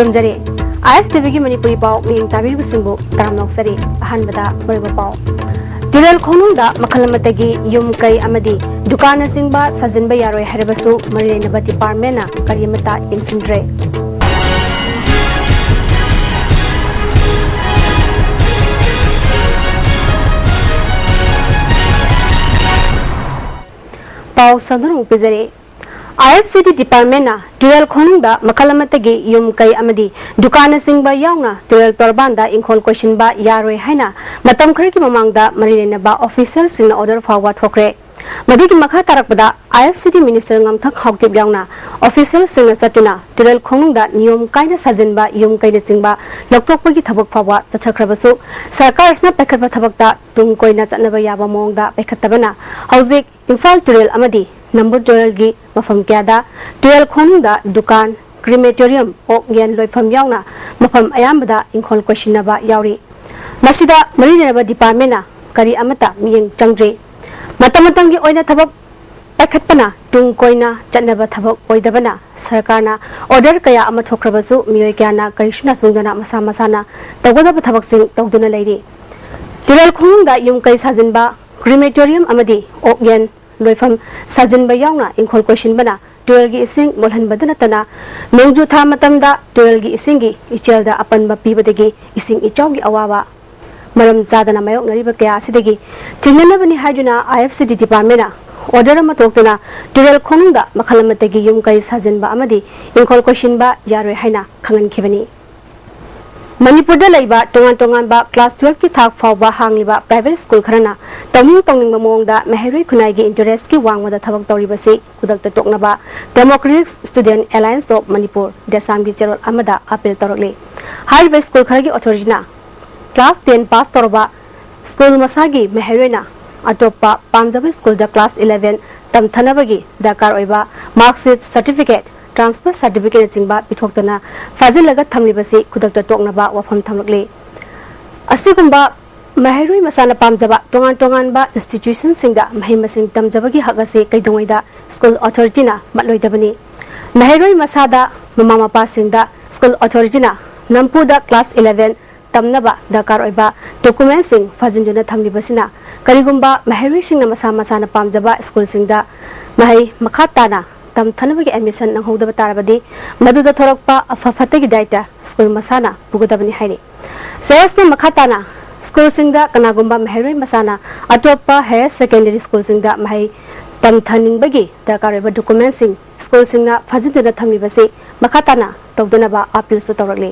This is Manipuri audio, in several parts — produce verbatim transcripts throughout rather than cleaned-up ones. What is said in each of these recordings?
ꯈꯨꯔꯨꯝꯖꯔꯤ꯫ ꯑꯥꯏ ꯑꯦꯁ ꯇꯤ ꯚꯤꯒꯤ ꯃꯅꯤꯄꯨꯔꯤ ꯄꯥꯎ ꯃꯤꯠꯌꯦꯡ ꯇꯥꯕꯤꯔꯤꯕꯁꯤꯡꯕꯨ ꯇꯔꯥꯝꯅ ꯑꯣꯛꯆꯔꯤ꯫ ꯑꯍꯥꯟꯕꯗ ꯃꯔꯨꯑꯣꯏꯕ ꯄꯥꯎ꯫ ꯇꯨꯔꯦꯜ ꯈꯣꯡꯅꯨꯡꯗ ꯃꯈꯜ ꯑꯃꯠꯇꯒꯤ ꯌꯨꯝ ꯀꯩ ꯑꯃꯗꯤ ꯗꯨꯀꯥꯟꯅꯆꯤꯡꯕ ꯁꯥꯖꯤꯟꯕ ꯌꯥꯔꯣꯏ ꯍꯥꯏꯔꯕꯁꯨ ꯃꯔꯤ ꯂꯩꯅꯕ ꯗꯤꯄꯥꯔꯠꯃꯦꯟꯅ ꯀꯔꯤꯃꯠꯇ ꯌꯦꯡꯁꯤꯟꯗ꯭ꯔꯦ꯫ ꯄꯥꯎ ꯁꯟꯗꯣꯛꯅ ꯑꯃꯨꯛ ꯄꯤꯖꯔꯤ꯫ ꯑꯥꯏ ꯑꯦꯐ ꯁꯤ ꯗꯤ ꯗꯤꯄꯥꯔꯠꯃꯦꯟꯅ ꯇꯨꯔꯦꯜ ꯈꯣꯡꯅꯨꯡꯗ ꯃꯈꯜ ꯑꯃꯠꯇꯒꯤ ꯌꯨꯝ ꯀꯩ ꯑꯃꯗꯤ ꯗꯨꯀꯥꯟꯅꯆꯤꯡꯕ ꯌꯥꯎꯅ ꯇꯨꯔꯦꯜ ꯇꯣꯔꯕꯥꯟꯗ ꯏꯪꯈꯣꯜ ꯀꯣꯏꯁꯤꯟꯕ ꯌꯥꯔꯣꯏ ꯍꯥꯏꯅ ꯃꯇꯝ ꯈꯔꯒꯤ ꯃꯃꯥꯡꯗ ꯃꯔꯤ ꯂꯩꯅꯕ ꯑꯣꯐꯤꯁꯤꯌꯦꯜꯁꯤꯡꯅ ꯑꯣꯔꯗꯔ ꯐꯥꯎꯕ ꯊꯣꯛꯈ꯭ꯔꯦ꯫ ꯃꯗꯨꯒꯤ ꯃꯈꯥ ꯇꯥꯔꯛꯄꯗ ꯑꯥꯏ ꯑꯦꯐ ꯁꯤ ꯗꯤ ꯃꯤꯅꯤꯁꯇꯔ ꯉꯝꯊꯪ ꯍꯥꯎꯀꯤꯞ ꯌꯥꯎꯅ ꯑꯣꯐꯤꯁꯤꯌꯦꯜꯁꯤꯡꯅ ꯆꯠꯇꯨꯅ ꯇꯨꯔꯦꯜ ꯈꯣꯡꯅꯨꯡꯗ ꯅꯤꯌꯣꯝ ꯀꯥꯏꯅ ꯁꯥꯖꯤꯟꯕ ꯌꯨꯝ ꯀꯩꯅꯆꯤꯡꯕ ꯂꯧꯊꯣꯛꯄꯒꯤ ꯊꯕꯛ ꯐꯥꯎꯕ ꯆꯠꯊꯈ꯭ꯔꯕꯁꯨ ꯁꯔꯀꯥꯔꯁꯤꯅ ꯄꯥꯏꯈꯠꯄ ꯊꯕꯛꯇ ꯇꯨꯡ ꯀꯣꯏꯅ ꯆꯠꯅꯕ ꯌꯥꯕ ꯃꯑꯣꯡꯗ ꯄꯥꯏꯈꯠꯇꯕꯅ ꯍꯧꯖꯤꯛ ꯏꯝꯐꯥꯜ ꯇꯨꯔꯦꯜ ꯑꯃꯗꯤ ꯅꯝꯕꯨꯜ ꯇꯨꯔꯦꯜꯒꯤ ꯃꯐꯝ ꯀꯌꯥꯗ ꯇꯨꯔꯦꯜ ꯈꯣꯡꯅꯨꯡꯗ ꯗꯨꯀꯥꯟ, ꯀ꯭ꯔꯤꯃꯦꯇꯣꯔꯤꯌꯝ, ꯑꯣꯛ ꯌꯦꯟ ꯂꯣꯏꯐꯝ ꯌꯥꯎꯅ ꯃꯐꯝ ꯑꯌꯥꯝꯕꯗ ꯏꯪꯈꯣꯜ ꯀꯣꯏꯁꯤꯟꯅꯕ ꯌꯥꯎꯔꯤ꯫ ꯃꯁꯤꯗ ꯃꯔꯤ ꯂꯩꯅꯕ ꯗꯤꯄꯥꯔꯠꯃꯦꯟꯅ ꯀꯔꯤ ꯑꯃꯠꯇ ꯃꯤꯠꯌꯦꯡ ꯆꯪꯗ꯭ꯔꯤ꯫ ꯃꯇꯝ ꯃꯇꯝꯒꯤ ꯑꯣꯏꯅ ꯊꯕꯛ ꯄꯥꯏꯈꯠꯄꯅ ꯇꯨꯡ ꯀꯣꯏꯅ ꯆꯠꯅꯕ ꯊꯕꯛ ꯑꯣꯏꯗꯕꯅ ꯁꯔꯀꯥꯔꯅ ꯑꯣꯔꯗꯔ ꯀꯌꯥ ꯑꯃ ꯊꯣꯛꯈ꯭ꯔꯕꯁꯨ ꯃꯤꯑꯣꯏ ꯀꯌꯥꯅ ꯀꯔꯤꯁꯨ ꯅꯥꯁꯨꯡꯗꯅ ꯃꯁꯥ ꯃꯁꯥꯅ ꯇꯧꯒꯗꯕ ꯊꯕꯛꯁꯤꯡ ꯇꯧꯗꯨꯅ ꯂꯩꯔꯤ꯫ ꯇꯨꯔꯦꯜ ꯈꯣꯡꯅꯨꯡꯗ ꯌꯨꯝ ꯀꯩ ꯁꯥꯖꯤꯟꯕ, ꯀ꯭ꯔꯤꯃꯦꯇꯣꯔꯤꯌꯝ ꯑꯃꯗꯤ ꯑꯣꯛ ꯌꯦꯟ ꯂꯣꯏꯐꯝ ꯁꯥꯖꯤꯟꯕ ꯌꯥꯎꯅ ꯏꯪꯈꯣꯜ ꯀꯣꯏꯁꯤꯟꯕꯅ ꯇꯨꯔꯦꯜꯒꯤ ꯏꯁꯤꯡ ꯃꯣꯠꯍꯟꯕꯗ ꯅꯠꯇꯅ ꯅꯣꯡꯖꯨ ꯊꯥ ꯃꯇꯝꯗ ꯇꯨꯔꯦꯜꯒꯤ ꯏꯁꯤꯡꯒꯤ ꯏꯆꯦꯜꯗ ꯑꯄꯟꯕ ꯄꯤꯕꯗꯒꯤ ꯏꯁꯤꯡ ꯏꯆꯥꯎꯒꯤ ꯑꯋꯥꯕ ꯃꯔꯝ ꯆꯥꯗꯅ ꯃꯥꯌꯣꯛꯅꯔꯤꯕ ꯀꯌꯥ ꯑꯁꯤꯗꯒꯤ ꯊꯤꯡꯅꯅꯕꯅꯤ ꯍꯥꯏꯗꯨꯅ ꯑꯥꯏ ꯑꯦꯐ ꯁꯤ ꯗꯤ ꯗꯤꯄꯥꯔꯠꯃꯦꯟꯅ ꯑꯣꯔꯗꯔ ꯑꯃ ꯊꯣꯛꯇꯨꯅ ꯇꯨꯔꯦꯜ ꯈꯣꯡꯅꯨꯡꯗ ꯃꯈꯜ ꯑꯃꯠꯇꯒꯤ ꯌꯨꯝ ꯀꯩ ꯁꯥꯖꯤꯟꯕ ꯑꯃꯗꯤ ꯏꯪꯈꯣꯜ ꯀꯣꯏꯁꯤꯟꯕ ꯌꯥꯔꯣꯏ ꯍꯥꯏꯅ ꯈꯪꯍꯟꯈꯤꯕꯅꯤ꯫ ꯃꯅꯤꯄꯨꯔꯗ ꯂꯩꯕ ꯇꯣꯉꯥꯟ ꯇꯣꯉꯥꯟꯕ ꯀ꯭ꯂꯥꯁ ꯇꯨꯋꯦꯜꯐꯀꯤ ꯊꯥꯛ ꯐꯥꯎꯕ ꯍꯥꯡꯂꯤꯕ ꯄ꯭ꯔꯥꯏꯚꯦꯠ ꯁ꯭ꯀꯨꯜ ꯈꯔꯅ ꯇꯧꯅꯤꯡ ꯇꯧꯅꯤꯡꯕ ꯃꯑꯣꯡꯗ ꯃꯍꯩꯔꯣꯏ ꯈꯨꯟꯅꯥꯏꯒꯤ ꯏꯟꯇꯔꯦꯁꯀꯤ ꯋꯥꯡꯃꯗ ꯊꯕꯛ ꯇꯧꯔꯤꯕꯁꯤ ꯈꯨꯗꯛꯇ ꯇꯣꯛꯅꯕ Democratic Student Alliance of Manipur, ꯗꯦꯁꯥꯝꯒꯤ ꯆꯦꯔꯣꯜ ꯑꯃꯗ ꯑꯥꯄꯤꯜ ꯇꯧꯔꯛꯂꯤ꯫ ꯍꯥꯏꯔꯤꯕ ꯁ꯭ꯀꯨꯜ ꯈꯔꯒꯤ ꯑꯣꯊꯣꯔꯤꯇꯤꯅ ꯀ꯭ꯂꯥꯁ ꯇꯦꯟ ꯄꯥꯁ ꯇꯧꯔꯕ ꯁ꯭ꯀꯨꯜ ꯃꯁꯥꯒꯤ ꯃꯍꯩꯔꯣꯏꯅ ꯑꯇꯣꯞꯄ ꯄꯥꯝꯖꯕ ꯁ꯭ꯀꯨꯜꯗ ꯀ꯭ꯂꯥꯁ ꯏꯂꯦꯚꯦꯟ ꯇꯝꯊꯅꯕꯒꯤ ꯗꯔꯀꯥꯔ ꯑꯣꯏꯕ ꯃꯥꯔꯛꯁꯤꯠ, ꯁꯥꯔꯇꯤꯐꯤꯀꯦꯠ, ꯇ꯭ꯔꯥꯟꯁꯐꯔ ꯁꯥꯔꯇꯤꯐꯤꯀꯦꯠꯅꯆꯤꯡꯕ ꯄꯤꯊꯣꯛꯇꯅ ꯐꯥꯖꯤꯜꯂꯒ ꯊꯝꯂꯤꯕꯁꯤ ꯈꯨꯗꯛꯇ ꯇꯣꯛꯅꯕ ꯋꯥꯐꯝ ꯊꯝꯂꯛꯂꯤ꯫ ꯑꯁꯤꯒꯨꯝꯕ ꯃꯍꯩꯔꯣꯏ ꯃꯁꯥꯅ ꯄꯥꯝꯖꯕ ꯇꯣꯉꯥꯟ ꯇꯣꯉꯥꯟꯕ ꯏꯟꯁꯇꯤꯇ꯭ꯌꯨꯁꯟꯁꯤꯡꯗ ꯃꯍꯩ ꯃꯁꯤꯡ ꯇꯝꯖꯕꯒꯤ ꯍꯛ ꯑꯁꯤ ꯀꯩꯗꯧꯉꯩꯗ ꯁ꯭ꯀꯨꯜ ꯑꯣꯊꯣꯔꯤꯇꯤꯅ ꯃꯠꯂꯣꯏꯗꯕꯅꯤ꯫ ꯃꯍꯩꯔꯣꯏ ꯃꯁꯥꯗ ꯃꯃꯥ ꯃꯄꯥꯁꯤꯡꯗ ꯁ꯭ꯀꯨꯜ ꯑꯣꯊꯣꯔꯤꯇꯤꯅ ꯅꯝꯐꯨꯗ ꯀ꯭ꯂꯥꯁ ꯏꯂꯦꯚꯦꯟ ꯇꯝꯅꯕ ꯗꯔꯀꯥꯔ ꯑꯣꯏꯕ ꯗꯣꯀꯨꯃꯦꯟꯁꯤꯡ ꯐꯥꯖꯤꯟꯗꯨꯅ ꯊꯝꯂꯤꯕꯁꯤꯅ, ꯀꯔꯤꯒꯨꯝꯕ ꯃꯍꯩꯔꯣꯏꯁꯤꯡꯅ ꯃꯁꯥ ꯃꯁꯥꯅ ꯄꯥꯝꯖꯕ ꯁ꯭ꯀꯨꯜꯁꯤꯡꯗ ꯃꯍꯩ ꯃꯈꯥ ꯇꯥꯅ ꯇꯝꯊꯅꯕꯒꯤ ꯑꯦꯗꯃꯤꯁꯟ ꯅꯪꯍꯧꯗꯕ ꯇꯥꯔꯕꯗꯤ, ꯃꯗꯨꯗ ꯊꯣꯔꯛꯄ ꯑꯐ ꯐꯠꯇꯒꯤ ꯗꯥꯏꯇ ꯁ꯭ꯀꯨꯜ ꯃꯁꯥꯅ ꯄꯨꯒꯗꯕꯅꯤ ꯍꯥꯏꯔꯤ꯫ ꯁꯦꯜꯁꯅ ꯃꯈꯥ ꯇꯥꯅ ꯁ꯭ꯀꯨꯜꯁꯤꯡꯗ ꯀꯅꯥꯒꯨꯝꯕ ꯃꯍꯩꯔꯣꯏ ꯃꯁꯥꯅ ꯑꯇꯣꯞꯄ ꯍꯥꯌꯔ ꯁꯦꯀꯦꯟꯗꯔꯤ ꯁ꯭ꯀꯨꯜꯁꯤꯡꯗ ꯃꯍꯩ ꯇꯝꯊꯅꯤꯡꯕꯒꯤ ꯗꯔꯀꯥꯔ ꯑꯣꯏꯕ ꯗꯣꯀꯨꯃꯦꯟꯁꯤꯡ ꯁ꯭ꯀꯨꯜꯁꯤꯡꯅ ꯐꯥꯖꯤꯟꯗꯨꯅ ꯊꯝꯂꯤꯕꯁꯤ ꯃꯈꯥ ꯇꯥꯅ ꯇꯧꯗꯅꯕ ꯑꯥꯄꯤꯜꯁꯨ ꯇꯧꯔꯛꯂꯤ꯫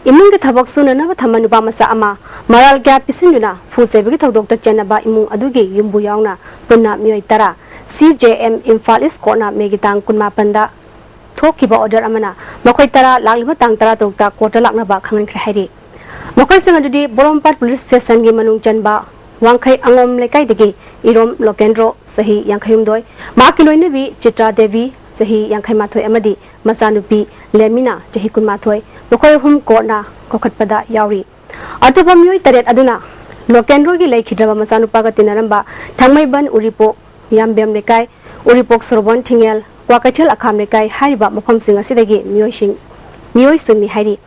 ꯏꯃꯨꯡꯒꯤ ꯊꯕꯛ ꯁꯨꯅꯅꯕ ꯊꯝꯕ ꯅꯨꯄꯥ ꯃꯆꯥ ꯑꯃ ꯃꯔꯥꯜ ꯀꯌꯥ ꯄꯤꯁꯤꯟꯗꯨꯅ ꯐꯨ ꯆꯩꯕꯒꯤ ꯊꯧꯗꯣꯛꯇ ꯆꯦꯟꯅꯕ ꯏꯃꯨꯡ ꯑꯗꯨꯒꯤ ꯌꯨꯝꯕꯨ ꯌꯥꯎꯅ ꯄꯨꯟꯅ ꯃꯤꯑꯣꯏ ꯇꯔꯥ ꯁꯤ ꯖꯦ ꯑꯦꯝ ꯏꯝꯐꯥꯜ ꯏꯁ ꯀꯣꯔꯠꯅ ꯃꯦꯒꯤ ꯇꯥꯡ ꯀꯨꯟꯃꯥꯄꯟꯗ ꯊꯣꯛꯈꯤꯕ ꯑꯣꯔꯗꯔ ꯑꯃꯅ ꯃꯈꯣꯏ ꯇꯔꯥ ꯂꯥꯛꯂꯤꯕ ꯇꯥꯡ ꯇꯔꯥ ꯇꯔꯨꯛꯇ ꯀꯣꯔꯠꯇ ꯂꯥꯛꯅꯕ ꯈꯪꯍꯟꯈ꯭ꯔꯦ ꯍꯥꯏꯔꯤ꯫ ꯃꯈꯣꯏꯁꯤꯡ ꯑꯗꯨꯗꯤ ꯄꯣꯔꯣꯝꯄꯥꯠ ꯄꯨꯂꯤꯁ ꯁ꯭ꯇꯦꯁꯟꯒꯤ ꯃꯅꯨꯡ ꯆꯟꯕ ꯋꯥꯡꯈꯩ ꯑꯉꯣꯝ ꯂꯩꯀꯥꯏꯗꯒꯤ ꯏꯔꯣꯝ ꯂꯣꯀꯦꯟꯗ꯭ꯔꯣ, ꯆꯍꯤ ꯌꯥꯡꯈꯩꯍꯨꯝꯗꯣꯏ, ꯃꯍꯥꯛꯀꯤ ꯂꯣꯏꯅꯕꯤ ꯆꯤꯇ꯭ꯔꯥ ꯗꯦꯕꯤ, ꯆꯍꯤ ꯌꯥꯡꯈꯩ ꯃꯥꯊꯣꯏ, ꯑꯃꯗꯤ ꯃꯆꯥꯅꯨꯄꯤ ꯂꯦꯃꯤꯅꯥ, ꯆꯍꯤ ꯀꯨꯟꯃꯥꯊꯣꯏ, ꯃꯈꯣꯏ ꯑꯍꯨꯝ ꯀꯣꯔꯠꯅ ꯀꯧꯈꯠꯄꯗ ꯌꯥꯎꯔꯤ꯫ ꯑꯇꯣꯞꯄ ꯃꯤꯑꯣꯏ ꯇꯔꯦꯠ ꯑꯗꯨꯅ ꯂꯣꯀꯦꯟꯗ꯭ꯔꯣꯒꯤ ꯂꯩꯈꯤꯗ꯭ꯔꯕ ꯃꯆꯥꯅꯨꯄꯥꯒ ꯇꯤꯟꯅꯔꯝꯕ ꯊꯥꯡꯃꯩꯕꯟ ꯎꯔꯤꯄꯣꯛ ꯌꯥꯝꯕꯦꯝ ꯂꯩꯀꯥꯏ, ꯎꯔꯤꯄꯣꯛ ꯁꯣꯔꯣꯕꯣꯟ ꯊꯤꯡꯉꯦꯜ, ꯀ꯭ꯋꯥꯀꯩꯊꯦꯜ ꯑꯈꯥꯝ ꯂꯩꯀꯥꯏ ꯍꯥꯏꯔꯤꯕ ꯃꯐꯝꯁꯤꯡ ꯑꯁꯤꯗꯒꯤ ꯃꯤꯑꯣꯏꯁꯤꯡ, ꯃꯤꯑꯣꯏꯁꯤꯡꯅꯤ ꯍꯥꯏꯔꯤ꯫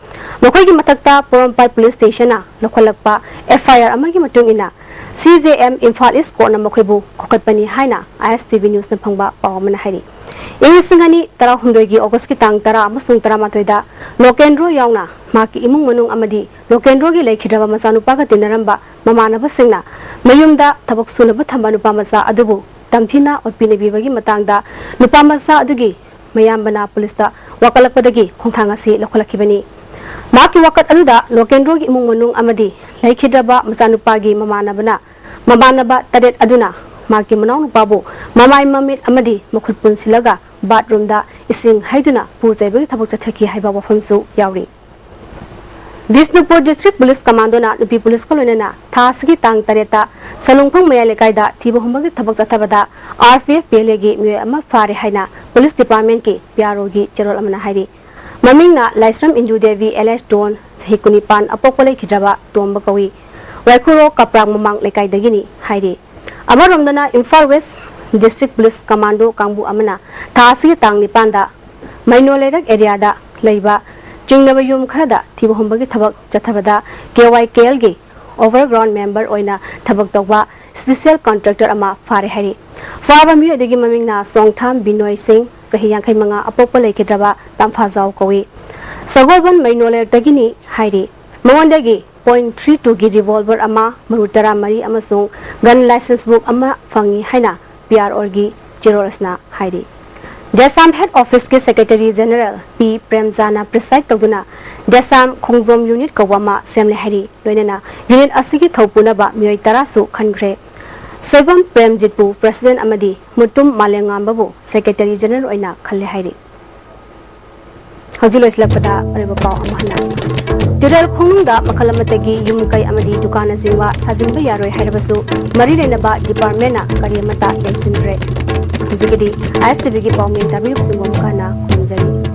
ꯃꯈꯣꯏꯒꯤ ꯃꯊꯛꯇ ꯄꯣꯔꯣꯝꯄꯥꯠ ꯄꯨꯂꯤꯁ ꯁ꯭ꯇꯦꯁꯟꯅ ꯂꯧꯈꯠꯂꯛꯄ ꯑꯦꯐ ꯑꯥꯏ ꯑꯥꯔ ꯑꯃꯒꯤ ꯃꯇꯨꯡ ꯏꯟꯅ, ꯁꯤ ꯖꯦ ꯑꯦꯝ ꯏꯝꯐꯥꯜ ꯏꯁ ꯀꯣꯔꯠꯅ ꯃꯈꯣꯏꯕꯨ ꯀꯧꯈꯠꯄꯅꯤ ꯍꯥꯏꯅ ꯑꯥꯏ ꯑꯦꯁ ꯇꯤ ꯚꯤ ꯅ꯭ꯌꯨꯁꯅ ꯐꯪꯕ ꯄꯥꯎ ꯑꯃꯅ ꯍꯥꯏꯔꯤ꯫ ꯏꯪ ꯂꯤꯁꯤꯡ ꯑꯅꯤ ꯇꯔꯥꯍꯨꯝꯗꯣꯏꯒꯤ ꯑꯣꯒꯁꯀꯤ ꯇꯥꯡ ꯇꯔꯥ ꯑꯃꯁꯨꯡ ꯇꯔꯥꯃꯥꯊꯣꯏꯗ ꯂꯣꯀꯦꯟꯗ꯭ꯔꯣ ꯌꯥꯎꯅ ꯃꯍꯥꯛꯀꯤ ꯏꯃꯨꯡ ꯃꯅꯨꯡ ꯑꯃꯗꯤ ꯂꯣꯀꯦꯟꯗ꯭ꯔꯣꯒꯤ ꯂꯩꯈꯤꯗ꯭ꯔꯕ ꯃꯆꯥꯅꯨꯄꯥꯒ ꯇꯤꯟꯅꯔꯝꯕ ꯃꯃꯥꯟꯅꯕꯁꯤꯡꯅ ꯃꯌꯨꯝꯗ ꯊꯕꯛ ꯁꯨꯅꯕ ꯊꯝꯕ ꯅꯨꯄꯥ ꯃꯆꯥ ꯑꯗꯨꯕꯨ ꯇꯝꯊꯤꯅ ꯑꯣꯠꯄꯤ ꯅꯩꯕꯤꯕꯒꯤ ꯃꯇꯥꯡꯗ ꯅꯨꯄꯥ ꯃꯆꯥ ꯑꯗꯨꯒꯤ ꯃꯌꯥꯝꯕꯅ ꯄꯨꯂꯤꯁꯇ ꯋꯥꯀꯠꯂꯛꯄꯗꯒꯤ ꯈꯣꯡꯊꯥꯡ ꯑꯁꯤ ꯂꯧꯈꯠꯂꯛꯈꯤꯕꯅꯤ꯫ ꯃꯍꯥꯛꯀꯤ ꯋꯥꯀꯠ ꯑꯗꯨꯗ ꯂꯣꯀꯦꯟꯗ꯭ꯔꯣꯒꯤ ꯏꯃꯨꯡ ꯃꯅꯨꯡ ꯑꯃꯗꯤ ꯂꯩꯈꯤꯗ꯭ꯔꯕ ꯃꯆꯥꯅꯨꯄꯥꯒꯤ ꯃꯃꯥꯟꯅꯕꯅ, ꯃꯃꯥꯟꯅꯕ ꯇꯔꯦꯠ ꯑꯗꯨꯅ ꯃꯍꯥꯛꯀꯤ ꯃꯅꯥꯎꯅꯨꯄꯥꯕꯨ ꯃꯃꯥꯏ ꯃꯃꯤꯠ ꯑꯃꯗꯤ ꯃꯈꯨꯠ ꯄꯨꯟꯁꯤꯜꯂꯒ ꯕꯥꯠꯔꯨꯝꯗ ꯏꯁꯤꯡ ꯍꯩꯗꯨꯅ ꯐꯨ ꯆꯩꯕꯒꯤ ꯊꯕꯛ ꯆꯠꯊꯈꯤ ꯍꯥꯏꯕ ꯋꯥꯐꯝꯁꯨ ꯌꯥꯎꯔꯤ꯫ ꯕꯤꯁꯅꯨꯄꯨꯔ ꯗꯤꯁꯇ꯭ꯔꯤꯛ ꯄꯨꯂꯤꯁ ꯀꯃꯥꯟꯗꯣꯅ ꯅꯨꯄꯤ ꯄꯨꯂꯤꯁꯀ ꯂꯣꯏꯅꯅ ꯊꯥ ꯑꯁꯤꯒꯤ ꯇꯥꯡ ꯇꯔꯦꯠꯇ ꯁꯂꯨꯡꯐꯪ ꯃꯌꯥꯏ ꯂꯩꯀꯥꯏꯗ ꯊꯤꯕ ꯍꯨꯝꯕꯒꯤ ꯊꯕꯛ ꯆꯠꯊꯕꯗ R P F P L ꯑꯦꯒꯤ ꯃꯤꯑꯣꯏ ꯑꯃ ꯐꯥꯔꯦ ꯍꯥꯏꯅ ꯄꯨꯂꯤꯁ ꯗꯤꯄꯥꯔꯠꯃꯦꯟꯠꯀꯤ ꯄꯤ ꯑꯥꯔ ꯑꯣꯒꯤ ꯆꯦꯔꯣꯜ ꯑꯃꯅ ꯍꯥꯏꯔꯤ꯫ ꯃꯃꯤꯡꯅ ꯂꯥꯏꯁ꯭ꯔꯝ ꯏꯟꯗꯨ ꯗꯦꯕꯤ ꯑꯦꯂꯤꯌꯥꯁ ꯗꯣꯟ, ꯆꯍꯤ ꯀꯨꯟꯅꯤꯄꯥꯟ, ꯑꯄꯣꯛꯄ ꯂꯩꯈꯤꯗ꯭ꯔꯕ ꯇꯣꯝꯕ ꯀꯧꯏ꯫ ꯋꯥꯏꯈꯨꯔꯣꯛ ꯀꯄ꯭ꯔꯥꯛ ꯃꯃꯥꯡ ꯂꯩꯀꯥꯏꯗꯒꯤꯅꯤ ꯍꯥꯏꯔꯤ꯫ ꯑꯃꯔꯣꯝꯗꯅ Imphal west district police commando ꯀꯥꯡꯕꯨ ꯑꯃꯅ ꯊꯥ ꯑꯁꯤꯒꯤ ꯇꯥꯡ ꯅꯤꯄꯥꯟꯗ ꯃꯩꯅꯣ ꯂꯩꯔꯛ ꯑꯦꯔꯤꯌꯥꯗ ꯂꯩꯕ ꯆꯤꯡꯅꯕ ꯌꯨꯝ ꯈꯔꯗ ꯊꯤꯕ ꯍꯨꯝꯕꯒꯤ ꯊꯕꯛ ꯆꯠꯊꯕꯗ ꯀꯦ ꯋꯥꯏ ꯀꯦ ꯑꯦꯜꯒꯤ ꯑꯣꯚꯔꯒ꯭ꯔꯥꯎꯟ ꯃꯦꯝꯕꯔ ꯑꯣꯏꯅ ꯊꯕꯛ ꯇꯧꯕ ꯁ꯭ꯄꯤꯁꯦꯜ ꯀꯣꯟꯇ꯭ꯔꯦꯛꯇꯔ ꯑꯃ ꯐꯥꯔꯦ ꯍꯥꯏꯔꯤ꯫ ꯐꯥꯕ ꯃꯤꯑꯣꯏ ꯑꯗꯨꯒꯤ ꯃꯃꯤꯡꯅ ꯁꯣꯡꯊꯥꯝ ꯕꯤꯅꯣꯏ ꯁꯤꯡ, ꯆꯍꯤ ꯌꯥꯡꯈꯩ ꯃꯉꯥ, ꯑꯄꯣꯛꯄ ꯂꯩꯈꯤꯗ꯭ꯔꯕ ꯇꯝꯐꯥꯖꯥꯎ ꯀꯧꯏ꯫ ꯁꯒꯣꯜꯕꯟ ꯃꯩꯅꯣꯂꯦꯔꯗꯒꯤꯅꯤ ꯍꯥꯏꯔꯤ꯫ ꯃꯉꯣꯟꯗꯒꯤ ꯄꯣꯏꯟ ꯊ꯭ꯔꯤ ꯇꯨꯒꯤ ꯔꯤꯚꯣꯜꯚꯔ ꯑꯃ, ꯃꯔꯨ ꯇꯔꯥꯃꯔꯤ ꯑꯃꯁꯨꯡ ꯒꯟ ꯂꯥꯏꯁꯦꯟꯁ ꯕꯨꯛ ꯑꯃ ꯐꯪꯏ ꯍꯥꯏꯅ ꯄꯤ ꯑꯥꯔ ꯑꯣꯜꯒꯤ ꯆꯦꯔꯣꯜꯁꯅ ꯍꯥꯏꯔꯤ꯫ ꯗꯦꯁꯥꯝ ꯍꯦꯗ ꯑꯣꯐꯤꯁꯀꯤ ꯁꯦꯀ꯭ꯔꯦꯇꯔꯤ ꯖꯦꯅꯔꯦꯜ ꯄꯤ ꯄ꯭ꯔꯦꯝꯖꯥꯅ ꯄ꯭ꯔꯤꯁꯥꯏꯗ ꯇꯧꯗꯨꯅ ꯗꯦꯁꯥꯝ ꯈꯣꯡꯖꯣꯝ ꯌꯨꯅꯤꯠ ꯀꯧꯕ ꯑꯃ ꯁꯦꯝꯂꯦ ꯍꯥꯏꯔꯤ꯫ ꯂꯣꯏꯅꯅ ꯌꯨꯅꯤꯠ ꯑꯁꯤꯒꯤ ꯊꯧ ꯄꯨꯅꯕ ꯃꯤꯑꯣꯏ ꯇꯔꯥꯁꯨ ꯈꯟꯈ꯭ꯔꯦ꯫ ꯁꯣꯏꯕꯝ ꯄ꯭ꯔꯦꯝꯖꯤꯠꯄꯨ ꯄ꯭ꯔꯦꯁꯤꯗꯦꯟ ꯑꯃꯗꯤ ꯃꯨꯇꯨꯝ ꯃꯥꯂꯦꯝꯉꯥꯝꯕꯕꯨ ꯁꯦꯀ꯭ꯔꯦꯇꯔꯤ ꯖꯦꯅꯔꯦꯜ ꯑꯣꯏꯅ ꯈꯜꯂꯦ ꯍꯥꯏꯔꯤ꯫ ꯍꯧꯖꯤꯛ ꯂꯣꯏꯁꯤꯜꯂꯛꯄꯗ ꯑꯔꯣꯏꯕ ꯄꯥꯎ ꯑꯃ ꯍꯟꯅ꯫ ꯇꯨꯔꯦꯜ ꯈꯣꯡꯅꯨꯡꯗ ꯃꯈꯜ ꯑꯃꯠꯇꯒꯤ ꯌꯨꯝ ꯀꯩ ꯑꯃꯗꯤ ꯗꯨꯀꯥꯟꯅꯆꯤꯡꯕ ꯁꯥꯖꯤꯟꯕ ꯌꯥꯔꯣꯏ ꯍꯥꯏꯔꯕꯁꯨ ꯃꯔꯤ ꯂꯩꯅꯕ ꯗꯤꯄꯥꯔꯠꯃꯦꯟꯅ ꯀꯔꯤ ꯑꯃꯠꯇ ꯌꯦꯡꯁꯤꯟꯗ꯭ꯔꯦ꯫ ꯍꯧꯖꯤꯛꯀꯤꯗꯤ ꯑꯥꯏ ꯑꯦꯁ ꯇꯤ ꯚꯤꯒꯤ ꯄꯥꯎꯃꯤ ꯇꯥꯕꯤꯔꯤꯕꯁꯤꯡꯕꯨ ꯑꯃꯨꯛ ꯍꯟꯅ ꯈꯨꯔꯨꯝꯖꯔꯤ꯫